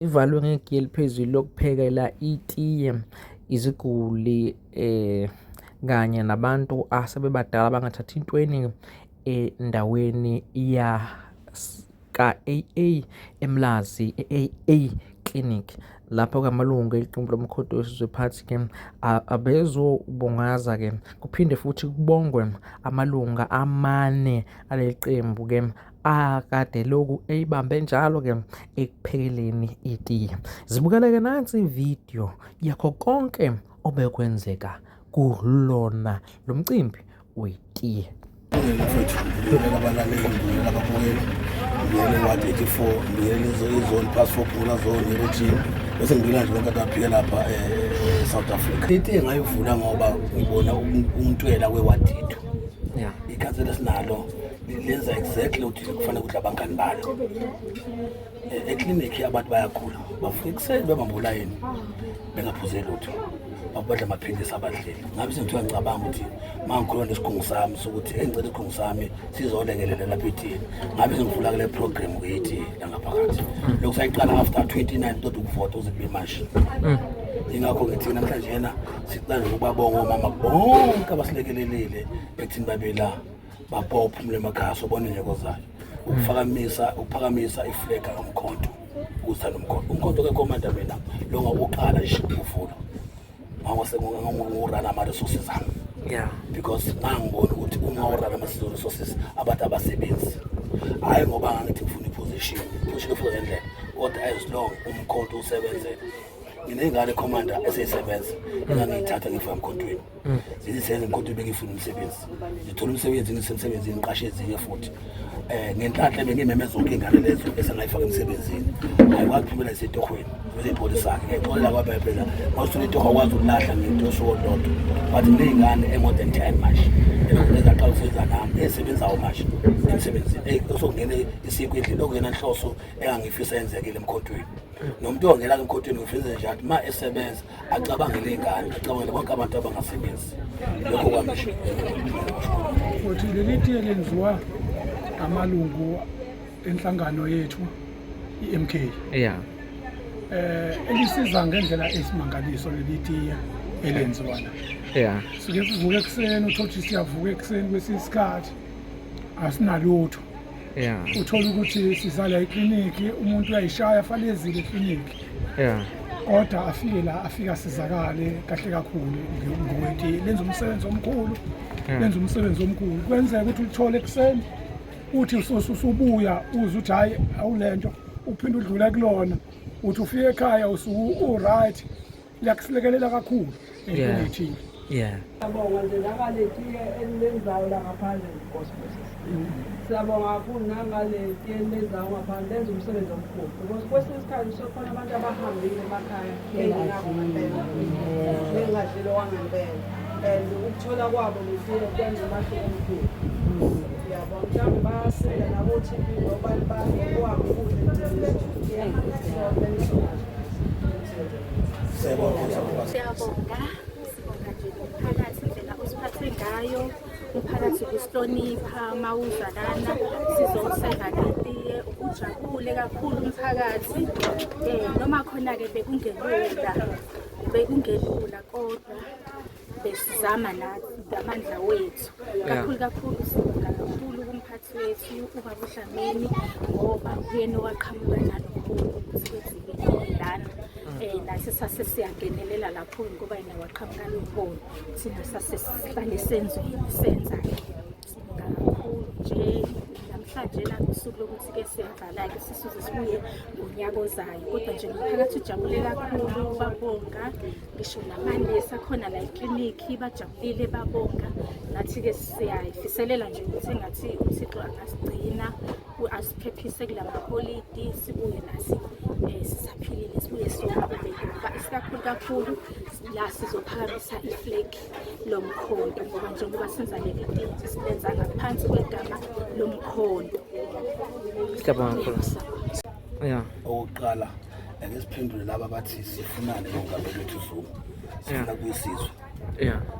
Ivalwe ngegiya eliphezulu lokuphekela itiye iziguli kanye nabantu asebebadala abangathathi ntweni endaweni ya ka-AA eMlazi e-AA Clinic. Lapho-ke amalungu eqembu loMkhonto weSizwe Party-ke abezobungaza-ke kuphinde futhi kubongwe amalunga amane aleli qembu-ke akade lokhu eyibambe njalo-ke ekuphekeleni itiye. Zibukeleke nansi ividiyo yakho konke obekwenzeka kulona lo mcimbi wetiye. Mfethu ngibingelela abalaleli, ngibingelela ababukeli, ngibingelela i-ward 84, ngibingelela izone past four Phungula zone i-region, bese ngibingelela nje bonke abaphike lapha e-South Africa. Itiye ngayivula ngoba ngibona untwela kwe-ward yethu. Ikhansela esinalo lenza exactly ukuthi kufanele ukuthi abangani balo. Eklinikhi abantu bayagula, bavuka ekuseni bebambe ulayini bengaphuze lutho, badla amaphilisi abadlile. Ngabe sengithiwa ngicabanga ukuthi uma ngikhuluma nesikhungu sami sokuthi engicela isikhungu sami sizolekelela lapha ethini, ngabe sengivula kule program yethi la ngaphakathi. Lokhu sayiqala after 29 qeda ukuvota uze kube manje. Ingakho ngithi namhlanje yena siqale ukubabonga omama bonke abasilekelelile ekuthini babe la, babhowa uphumule emakhaya sobona unyaka ozayo. Ukuphakamisa iflag kaMkhonto, ukuthanda uMkhonto. Umkhonto ke commander mina lo ngakuqala nje ukuvula ngangurana ama-resources ami. Because ngangibona ukuthi uma urana ama-resources abantu abasebenzi, hhayi ngoba ngangithi ngifuna i-position, i-position efuna ngendlela, kodwa as long uMkhonto usebenzele. Nginey'ngane commander eseyisebenza engangiyithatha ngifika emkhontweni, zizisebenza emkhontweni, bengifuna umsebenzi, ngithola umsebenzi, ngisemsebenzini ngiqashe ezinye futhi. Ngenhlanhla bengimeme zonke iy'ngane lezo esengayifaka emsebenzini, ayikwazi ukuphumela isetohweni bese ipholisakhe ngiyayixolela kwabhe phela mawusuthola itoho akwazi ukulahla ngento yosuku olulodwa, but nginey'ngane e-more than 10 manje ezaqala ukusebenza nami ezisebenzayo manje emsebenzini. Eyi, osokungene isinkwa endlini okungena nhloso engangifisa yenzekile emkhontweni. Nomuntu ongena emkhontweni ngifisa nje athi ma esebenza acabangele iy'ngane, acabangele bonke abantu abangasebenzi. Lokho kwami nje. Futhi leli tiye lenziwa amalungu enhlangano yethu i-MK. Elisiza ngendlela esimangaliso leli tiye elenziwa la. Sike sivuke ekuseni, uthole ukuthi siyavuka ekuseni kwesinye isikhathi asinalutho. Uthola ukuthi sizala ekliniki, umuntu uyayishaya afalezile ekliniki. Kodwa afike la afike asizakale kahle kakhulu ngowetiye. Lenza umsebenzi omkhulu. Lenza umsebenzi omkhulu. Kwenzeka ukuthi ulithole ekuseni uthi usubuya uze uthi hayi awulento, uphinde udlule kulona, uthi ufike ekhaya usuku u-right. Liyakusilekelela kakhulu entweni ethile. Siyabonga nje nangaletiye enilenzayo la ngaphandle, Nkosi Moses. Siyabonga kakhulu nangaletiye enilenzayo ngaphandle, lenza umsebenzi omkhulu because kwesinye isikhathi kusekhona abantu abahambile emakhaya bengenako ngempela, bengadlile okwangempela, and ukuthola kwabo letiye kwenza umahluko omkhulu. Yabo, mhlawumbe bayasinda nabo-TB ngoba ngokwabo ukudla. So thank you so much. Siyabonga, sibonga nje umphakathi indlela osiphathe ngayo, umphakathi usihlonipha mawuza lana sizoseva ngetiye, ujabule kakhulu umphakathi. Noma khona-ke bekungelula kodwa besizama nathi ngamandla wethu. Kakhulu kakhulu sibonga kakhulu kumphathi wethu ubaba uDlamini ngoba uyena owaqhamuka nalokhu ukuthi kwenziwe lana. Nathi sase siyangenelela lapho ngoba yena waqhamuka nombono, thina sase sihlale senzweni senza-ke. Sibonga kakhulu nje namhlanje la usuku lokuthi-ke siyavala-ke sisuze sibuye ngonyaka ozayo, kodwa nje umphakathi ujabule kakhulu, babonga ngisho namanesi akhona la eklinikhi bajabulile babonga. Nathi-ke siyayifiselela nje ukuthi engathi uThixo angasigcina asiphephise kula maholidi, sibuye nathi sisaphilile, sibuye siyoqhubeka ngoba isikakhulu kakhulu la sizophakamisa iflag lomkhonto ngoba njengoba senza leli tiye silenza ngaphansi kwegama lomkhonto. Siyabonga kakhulu. Okokuqala ake siphendule laba abathi sifunani ngomongameli wethu Zuma, sifuna kuyisizwe.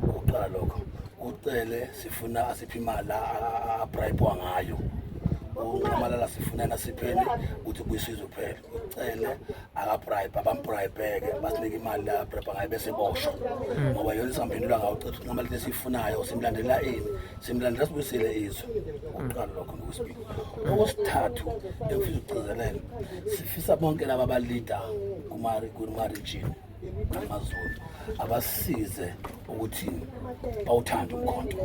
Okokuqala lokho, ucele sifuna asiphe imali abribewa ngayo. UNxamalala sifunana siphele ukuthi kuyisizwe kuphela. Ucele akabribe abambribeke basinike imali la bribe ngaye bese boshwa. Ngoba yona isambhendula ngawo ucetha uNxamalala into esiyifunayo simlandela ini? Simlandela sibuyisele izwe. Ukuqala lokho nokwesibili. Okwesithathu engifisa ukugcizelela sifisa bonke laba abalida kuma-region amaZulu abasize ukuthi bawuthande umkhonto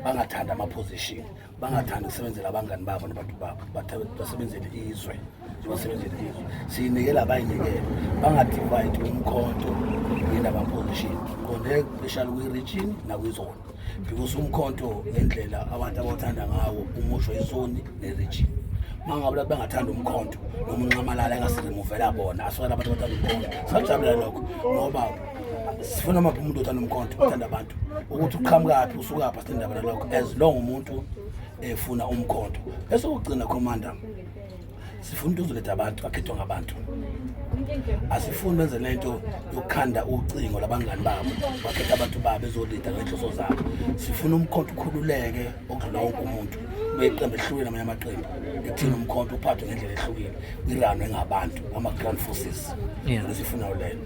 bangathandi ama-position bangathandi ukusebenzela abangani babo nabantu babo basebenzele izwe basebenzele izwe siyinikela abayinikele bangadivide umkhonto ngendaba position qonde especially kwi-region nakwizona because umkhonto ngendlela abantu abawuthanda ngawo umusho izoni ne-region uma ngabe lathi bengathanda umkhonto noma unxamalala engasiremuvela bona asukela abantu abathanda umkhonto sakujabulela lokho ngoba sifuna maphi umuntu othanda umkhonto othanda abantu ukuthi uqhamukaphi usukaphi asinendaba nalokho as long umuntu efuna umkhonto bese ukugcina commander sifuna into ozoletha abantu akhethwa ngabantu asifuni benze lento yokukhanda ucingo labangani babo bakhetha abantu babo ezolida ngenhloso zabo sifuna umkhonto ukhululeke okudlula wonke umuntu beqembu ehlukile namanye amaqembu ekuthini umkhonto uphathwe ngendlela ehlukile iranwe ngabantu ama-ground forces lesifunayo leyo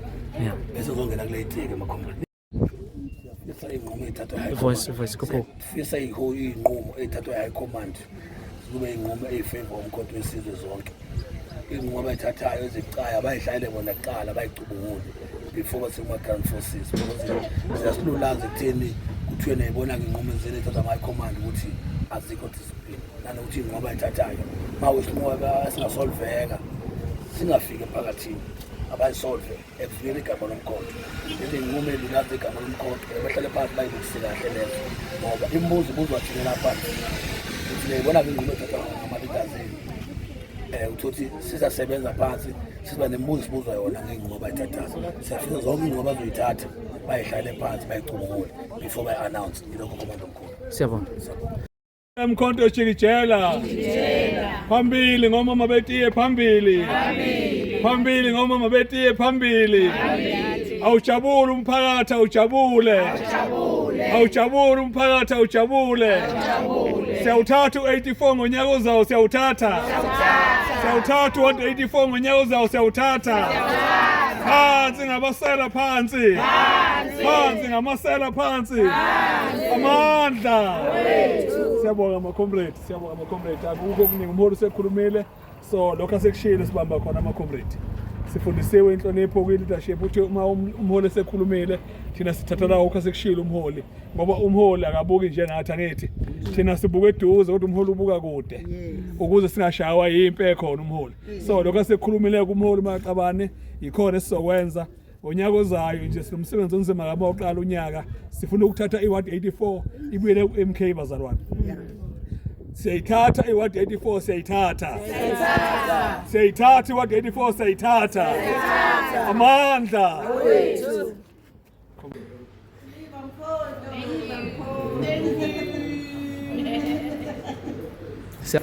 bese uzongena kule tiki emakhomrade fisa iy'nqumo ey'thathwa Voice, voice, kupho. fisa iy'nqumo ey'thathwa i-high command kube iy'nqumo ey'favor umkhonto wesizwe zonke iy'nqumo abayithathayo ezibucayi abayidlalele bona kuqala bayicubungule before base kuma-ground forces because siyasilulaza ekutheni kuthiwe nayibona-ke iy'nqumo ezizele ey'thathwa ama-high command ukuthi azikho discipline nanokuthi iy'nqumo abayithathayo uma isinqumo esingasolveka singafiki emphakathini abayisolve ekuvikela igama lomkhonto lezi nqumo elulaza igama lomkhonto bahlale phansi bayilungise kahle lezo ngoba imibuzo ibuzwa thina lapha ukuthi niyayibona-ke inqumo ethathwa ngama-leaders enu um uthi sizasebenza phansi siba nemibuzo sibuzwa yona ngey'nqumo abayithathayo siyafisa zonke iy'nqumo abazoyithatha bayihlale phansi bayicubungule before bayi-announce ilokho komando omkhulu Siyabonga. Mkhonto jikijela phambili ngomama betiye phambili phambili ngomama betiye phambili awujabule umphakathi awujabule awujabule umphakathi awujabule siyawuthatha u-84 ngonyaka ozayo siyawuthatha siyawuthatha u-84 ngonyaka ozayo siyawuthatha phansi ngabasela phansi phansi ngamasela phansi amandla siyabonga ama-comrade siyabonga ama-comrade akukho okuningi umholi usekhulumile so lokho asekushilo sibamba khona ama-comrade sifundisiwe inhlonipho kwi-leadership ukuthi uma umholi esekhulumile thina sithatha la okho asekushilo umholi ngoba umholi akabuki njengathi angithi thina sibuka eduze kodwa umholi ubuka kude ukuze singashawa yimpi ekhona umholi so lokho asekukhulumile kumholi maqabane yikhona esizokwenza ngonyaka ozayo nje sinomsebenzi onzima kabi oqala unyaka sifuna ukuthatha iward 84 ibuyele ku-MK bazalwane siyayithatha iward 84 siyayithatha siyayithatha iward 84 siyayithatha amandla Siya-